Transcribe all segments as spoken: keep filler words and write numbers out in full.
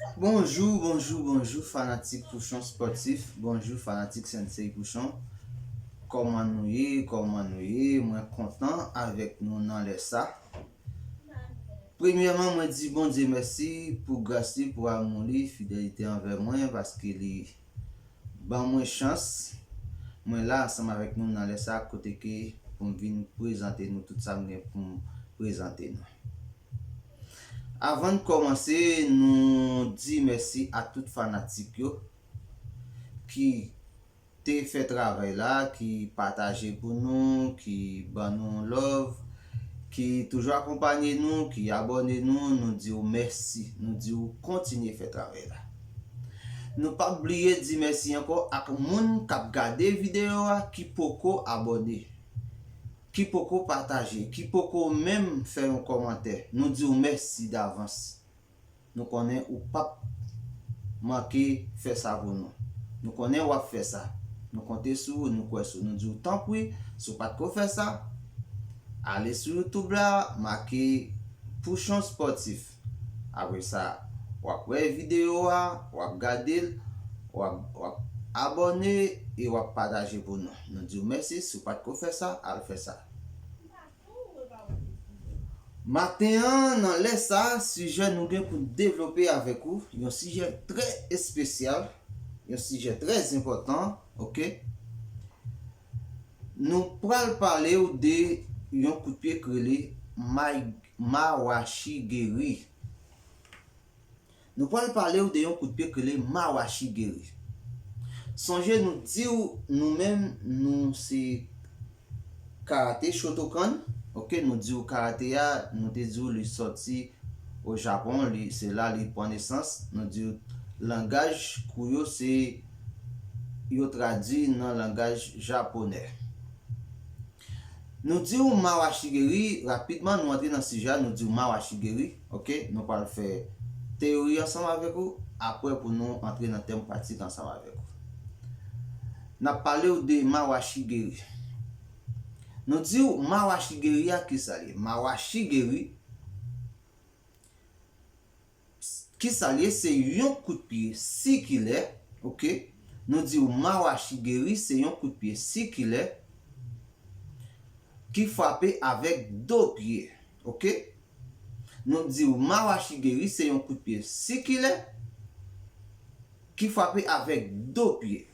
Bonjou, bonjou, bonjou, fanatik Pouchon Spòtif. Bonjou, fanatik Sensei Pouchon. Kòman nou ye? Kòman nou ye? Mwen kontan avèk nou nan lè sa. Premyèman, mwen di Bondye mèsi pou gras li, pou amou li, fidelite anvè mwen, paske li ban mwen chans. Mwen la ansanm avèk nou nan lè sa, kote ke pou m vin prezante nou tout sa m gen pou m prezante nou. Avan n kòmanse, nou di mèsi a tout fanatik yo ki te fè travay la, ki pataje pou nou, ki ban nou love, ki toujou akonpanye nou, ki abòne nou, nou di w mèsi, nou di w kontinye fè travay la. Nou p ap bliye di mèsi ankò ak moun k ap gade videyo a ki poko abòne, ki poko pataje, ki poko menm fè yon kòmantè. Nou di w mèsi davans. Nou konnen ou p ap manke fè sa pou nou. Nou konnen w ap fè sa. Nou konte sou ou, nou kwè sou ou. Nou di w tanpri, si w pa t ko fè sa, ale sou YouTube la, make Pouchon Spòtif. Apre sa, w ap wè videyo a, w ap gade l, w ap, w ap abòne e w ap pataje pou nou. Nou di w mèsi, si w pa t ko fè sa, al fè sa. Maten an, nan lè sa, sijè nou gen pou n devlope avèk ou, yon sijè trè espesyal, yon sijè trè enpòtan, oke? Nou pral pale w de yon kout pye k rele may-, mawachigeri. Nou pral pale w de yon kout pye k rele mawachigeri. Sonje nou di w nou menm nou se karate Shotokan, oke, nou di w karate a, nou te di w li sòti o Japon, li, se la li pran nesans, nou di w langaj kou yo se, yo tradui nan langaj japonè. Nou di w mawachigeri, rapidman nou antre nan sijè a, nou di w mawachigeri, oke? Nou pral fè teyori ansanm avèk ou, apre pou nou antre nan tèm pratik ansanm avèk ou. N ap pale w de mawachigeri. Nou di w mawachigeri a kisa l ye? Mawachigeri, kisa l ye? Se yon kout pye sikilè, oke? Nou di w mawachigeri se yon kout pye sikilè ki frape avèk do pye, oke? Nou di w mawachigeri se yon kout pye sikilè ki frape avèk do pye.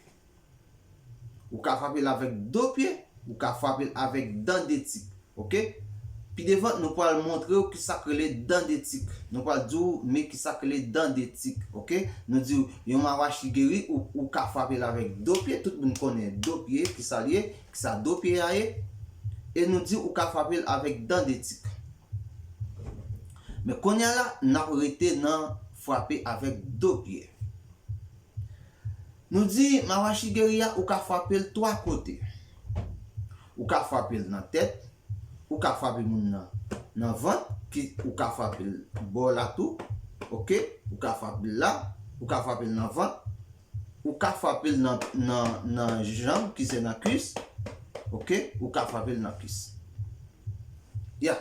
Ou ka frape l avèk do pye, ou ka frape l avèk dan de tik, oke? Pi devan, nou pral montre w kisa k rele dan de tik. Nou pral di w men kisa k rele dan de tik, oke? Nou di w yon mawachigeri, ou, ou ka frape l avèk do pye, tout moun konnen do pye, kisa l ye, kisa do pye a ye. E nou di w ou ka frape l avèk dan de tik. Men kounye a la, n ap rete nan frape avèk do pye. Nou di mawachigeri a, ou ka frape l twa kote. Ou ka frape l nan tèt, ou ka frape moun nan, nan vant, ki, ou ka frape l bò la tou, oke? Ou ka frape l la, ou ka frape l nan vant, ou ka frape l nan, nan, nan janm, ki se nan kwis, oke? Ou ka frape l nan kwis. Ya.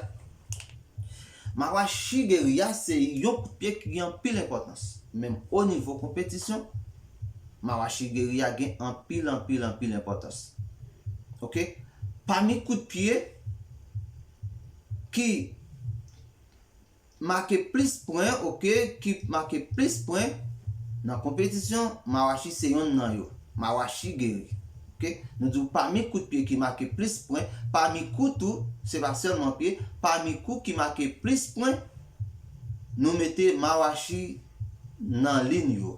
Mawachigeri a se yon kout pye ki gen anpil enpòtans. Menm o nivo konpetisyon, mawachigeri a gen anpil, anpil, anpil enpòtans. Oke? Pami kout pye ki make plis pwen, oke, ki make plis pwen nan konpetisyon, mawachi se yonn nan yo. Mawachigeri. Oke? Nou di w pami kout pye ki make plis pwen, pami kout tou, se pa sèlman pye, pami kout ki make plis pwen, nou mete mawachi nan liy yo.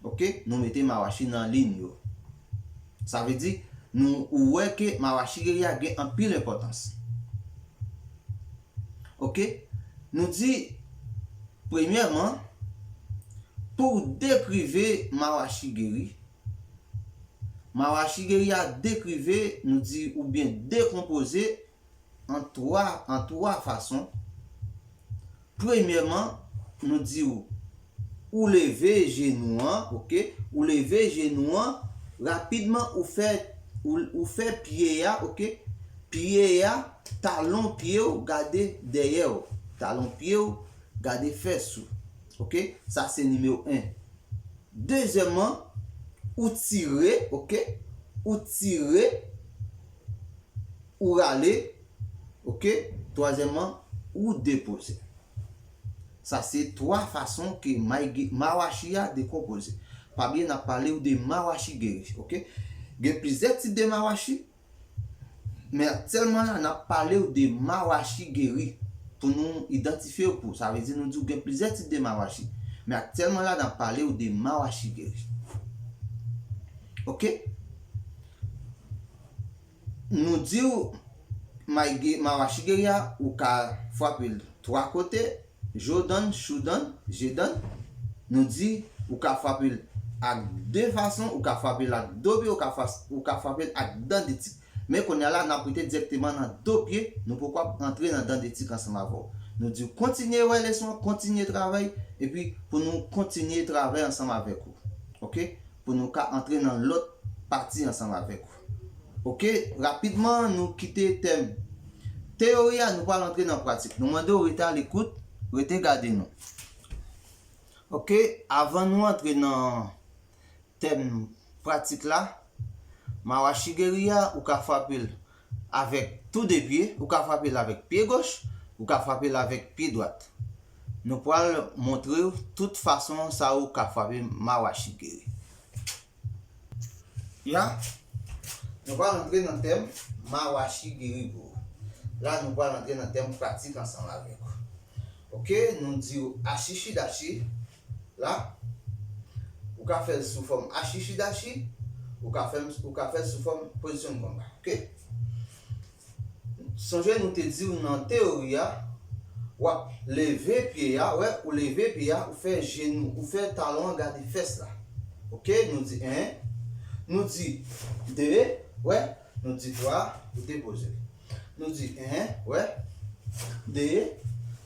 Oke? Nou mete mawachi nan liy yo. Sa vle di, nou, ou wè ke mawachigeri a gen anpil enpòtans. Oke? Nou di, premyèman, pou w dekrive mawachigeri, mawachigeri a dekrive, nou di, oubyen dekonpoze an twa, an twa fason. Premyèman, nou di w, ou leve jenou an, oke? Ou leve jenou an, rapidman ou fè, ou, ou fè pye a, oke? Pye a, talon pye w gade dèyè w. Talon pye w gade fès ou. Ok? Sa se nimewo en. Dezyèmman, ou tire, ok? Ou tire, ou rale, ok? Twazyèmman, ou depoze. Sa se twa fason ke may-, mawashi a dekonpoze. Pa bliye n ap pale w de mawashi geri, ok? Gen plizyè tip de mawashi, men aktyèlman la, n ap pale w de mawashi geri pou nou idantifye w pou. Sa vle di nou di w gen plizyè tip de mawashi. Men aktyèlman la, n ap pale w de mawashi geri. Ok? Nou di w may-, mawashi geri a, ou ka frape l twa kote, jodan, choudan, jedan. Nou di ou ka frape l ak de fason, ou ka frape l ak do pye, ou ka fas-, ou ka frape l ak dan de tik. Men kounye a la, n ap rete dirèkteman nan do pye, nou poko ap antre nan dan de tik ansanm avè w. Nou di w kontinye wè leson an, kontinye travay, epi pou nou kontinye travay ansanm avèk ou. Ok? Pou nou ka antre nan lòt pati ansanm avèk ou. Ok, rapidman, nou kite tèm teyori a, nou pral antre nan pratik. Nou mande w rete a lekout, rete gade nou. Ok, avan nou antre nan tèm pratik la, mawashi geri a, ou ka frape l avèk tou de pye, ou ka frape l avèk pye goch, ou ka frape l avèk pye dwat. Nou pral montre w tout fason sa ou ka frape mawashi geri. Ya, nou pral antre nan tèm mawashi geri pou ou. La, nou pral antre nan tèm pratik ansanm avèk ou. Ok, nou di w ashishidashi. La, ou ka fè l sou fòm ashishidashi, ou ka fè l, ou ka fè l sou fòm pozisyon konba. Ok. Sonje nou te di w nan teyori a, w ap leve pye a, wè, ou leve pye a, ou fè jenou, ou fè talon an gade fès la. Ok, nou di en, nou di de, wè, nou di twa, ou depoze. Nou di en, wè, de,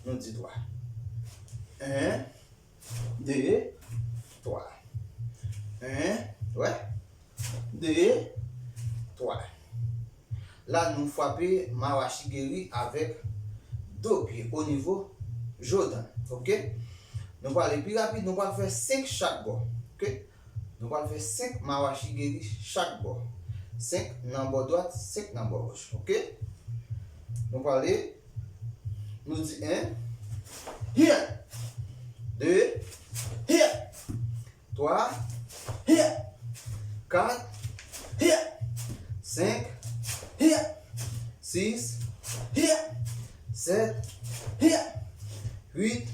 nou di twa. En, de, twa. En, wè, de, twa. La, nou frape mawashi geri avèk do pye o nivo jodan. Ok? Nou prale pi rapid, nou pral fè senk chak bò. Ok? Nou pral fè senk mawashi geri chak bò. Senk nan bò dwat, senk nan bò goch. Ok? Nou prale, nou di en, hia! De, hia! Twa, hia! Kat, hia! Senk, hia! Sis, hia! Sèt, hia! Uit,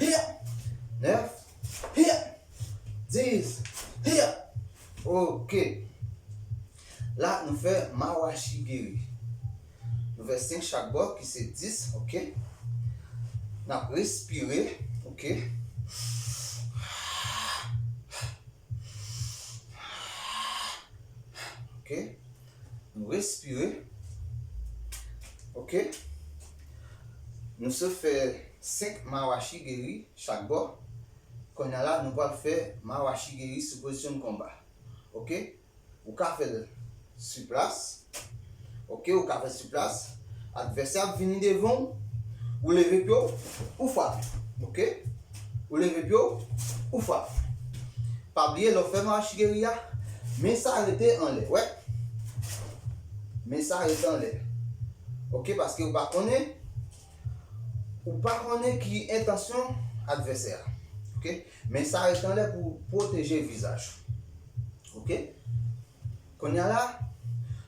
hia! Nèf, hia! Dis, hia! Ok. La, nou fè mawashi geri. Nou fè senk chak bò, ki se dis, ok? N ap respire, ok? Ok? Nou respire. Ok? Nou sot fè senk mawashi geri chak bò. Kounye a la, nou pral fè mawashi geri sou pozisyon konba. Ok? Ou ka fè l sou plas. Ok, ou ka fè l sou plas. Advèsè ap vini devan w. Ou leve pye w, ou frape. Ok? Ou leve pye w, ou frape. Pa bliye, lè w fè mawashi geri a, men sa rete anlè. Wè. Men sa rete anlè. Ok, paske ou pa konnen, ou pa konnen ki entansyon advèsè a. Ok? Men sa rete anlè pou pwoteje vizaj ou. Ok? Kounye a la,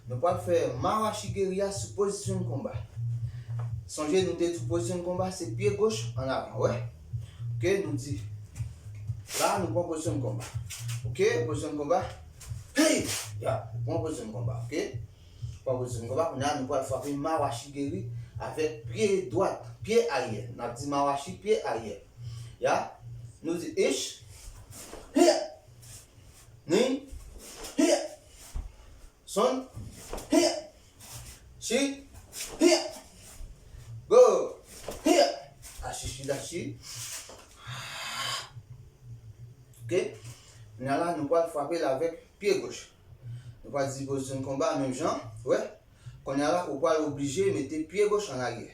nou pral fè mawashi geri a sou pozisyon konba. Sonje nou te di pozisyon konba se pye goch an avan, wè. Ok, nou di. La, nou pran pozisyon konba. Ok, pozisyon konba. Hey! Ya, nou pran pozisyon konba, ok? Pran pozisyon konba, kounye a nou pral frape mawashi geri avèk pye dwat, pye aryè. N ap di mawashi pye aryè. Ya, nou di ish. Hia! Ni, hia! Son, hia! Shi, hia! Go, hia! Ashishidashi. Ok. Kounye a la, nou pral frape l avèk pye goch. Nou pral di pozisyon konba menm jan, wè. Kounye a la, ou pral oblije mete pye goch an aryè.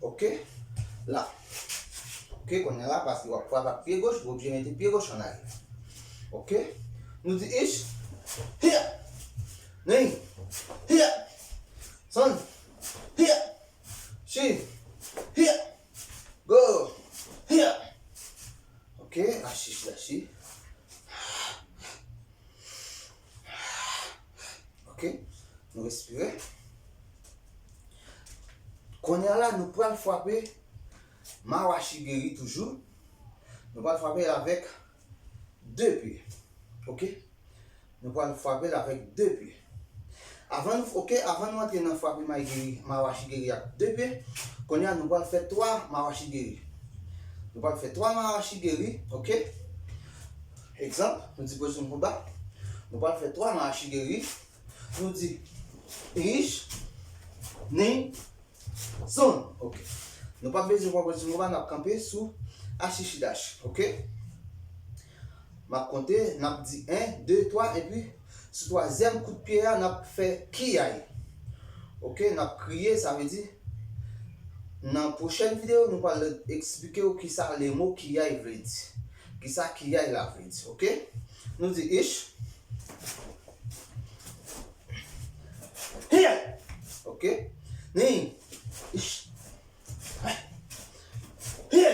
Ok? La. Ok? Ok, kounye a la, paske w ap frape ak pye goch, ou oblije mete pye goch an aryè. Ok? Nou di ich, hiya, ni, hiya, san, hiya, chi, hiya, go, hiya. Ok, achi, dachi. Ok, nou respire. Kounye a la, nou pral frape mawashi geri toujou. Nou pral frape l avèk de pye. Ok? Nou pral frape l avèk de pye. Avan nou, ok, avan nou antre nan frape mawashi geri, mawashi geri ak de pye, kounye a nou pral fè twa mawashi geri. Nou pral fè twa mawashi geri, ok? Egzanp, nou di pozisyon konba. Nou pral fè twa mawashi geri. Nou di ich, ni, zon. Ok. Nou pa bezwen pran pozisyon konba, n ap kanpe sou achichidachi. Ok? M ap konte, n ap di en, de, twa, epi sou twazyèm kout pye a, n ap fè kiyay. Ok? N ap kriye, sa vle di, nan pwochèn videyo, nou pral eksplike w kisa le mo kiyay vle di. Kisa kiyay la vle di, ok? Nou di ich. Hiya! Ok? Ni. Ich. Hiya!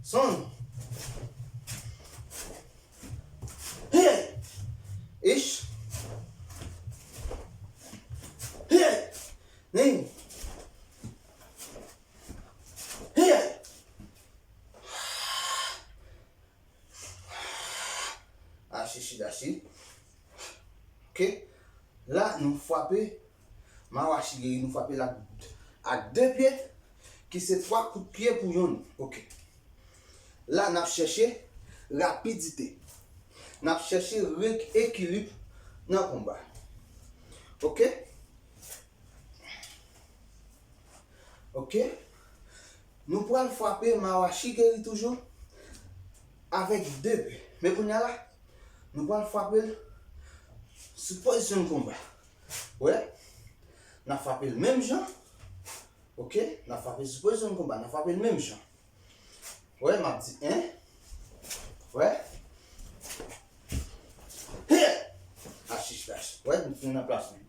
Son. Hiya! Ich. Hiya! Ni. Hiya! Achichidachi. Ok. La, nou frape mawashi geri, nou frape l ak, ak de pye, ki se twa kout pye pou yonn. Ok. La, n ap chèche rapidite. N ap chèche reg ekilib nan konba. Ok? Ok? Nou pral frape mawashi geri toujou avèk de pye. Men kounye a la, nou pral frape l sou pozisyon konba. Wè? N ap frape l menm jan. Ok? N ap frape l sou pozisyon konba. N ap frape l menm jan. Wè, m ap di en. Wè. Hiya! Achichidachi. Wè, nou tounen nan plas nou.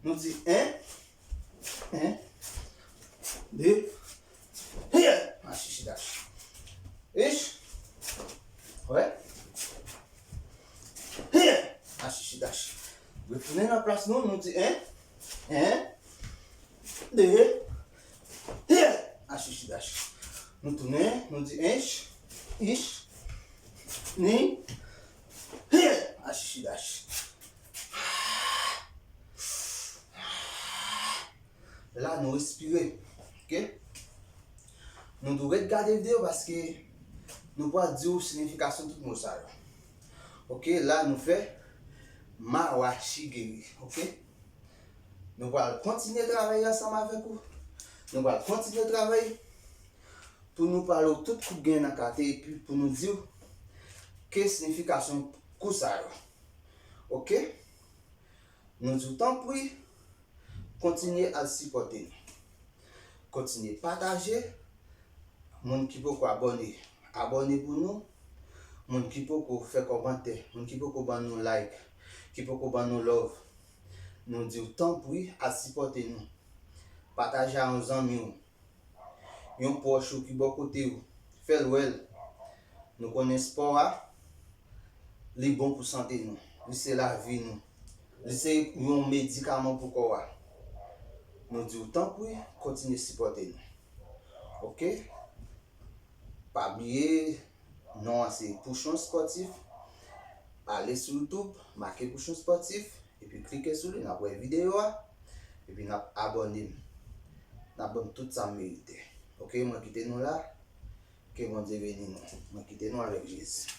Nou di en. En. De. Hiya! Achichidachi. Ich. Wè. Hiya! Achichidachi. Retounen nan plas nou, nou di en. En. De. Hiya! Achichidachi. Nou tounen, nou di en. Ich. Ni. Hiya! Achichidachi. La, nou respire. Ok? Nou dwe ret gade videyo paske nou pral di w siyifikasyon tout mo sa yo. Ok, la nou fè mawashi geri. Ok? Nou pral kontinye travay ansanm avèk ou. Nou pral kontinye travay pou nou pale w tout kout gen nan kate epi pou nou di w ke siyifikasyon kou sa yo. Ok? Nou di w tanpri, kontinye al sipòte nou. Kontinye pataje. Moun ki poko abòne, abòne pou nou. Moun ki poko fè kòmantè, moun ki poko ban nou like, ki poko ban nou love, nou di w tanpri al sipòte nou. Pataje a yon zanmi w, yon pwòch ou ki bò kote w. Fè l wè l. Nou konnen spò a, li bon pou sante nou. Li se lavi nou. Li se yon medikaman pou kò a. Nou di w tanpri, kontinye sipòte nou. Ok? Pa bliye, non an se Pouchon Spòtif. Ale sou YouTube, make Pouchon Spòtif, epi klike sou li, n ap wè videyo a, epi n ap abòne m. N ap ban m tout sa m merite. Ok, mwen kite nou la. Ke Bondye beni nou. Mwen kite nou avèk Jezi.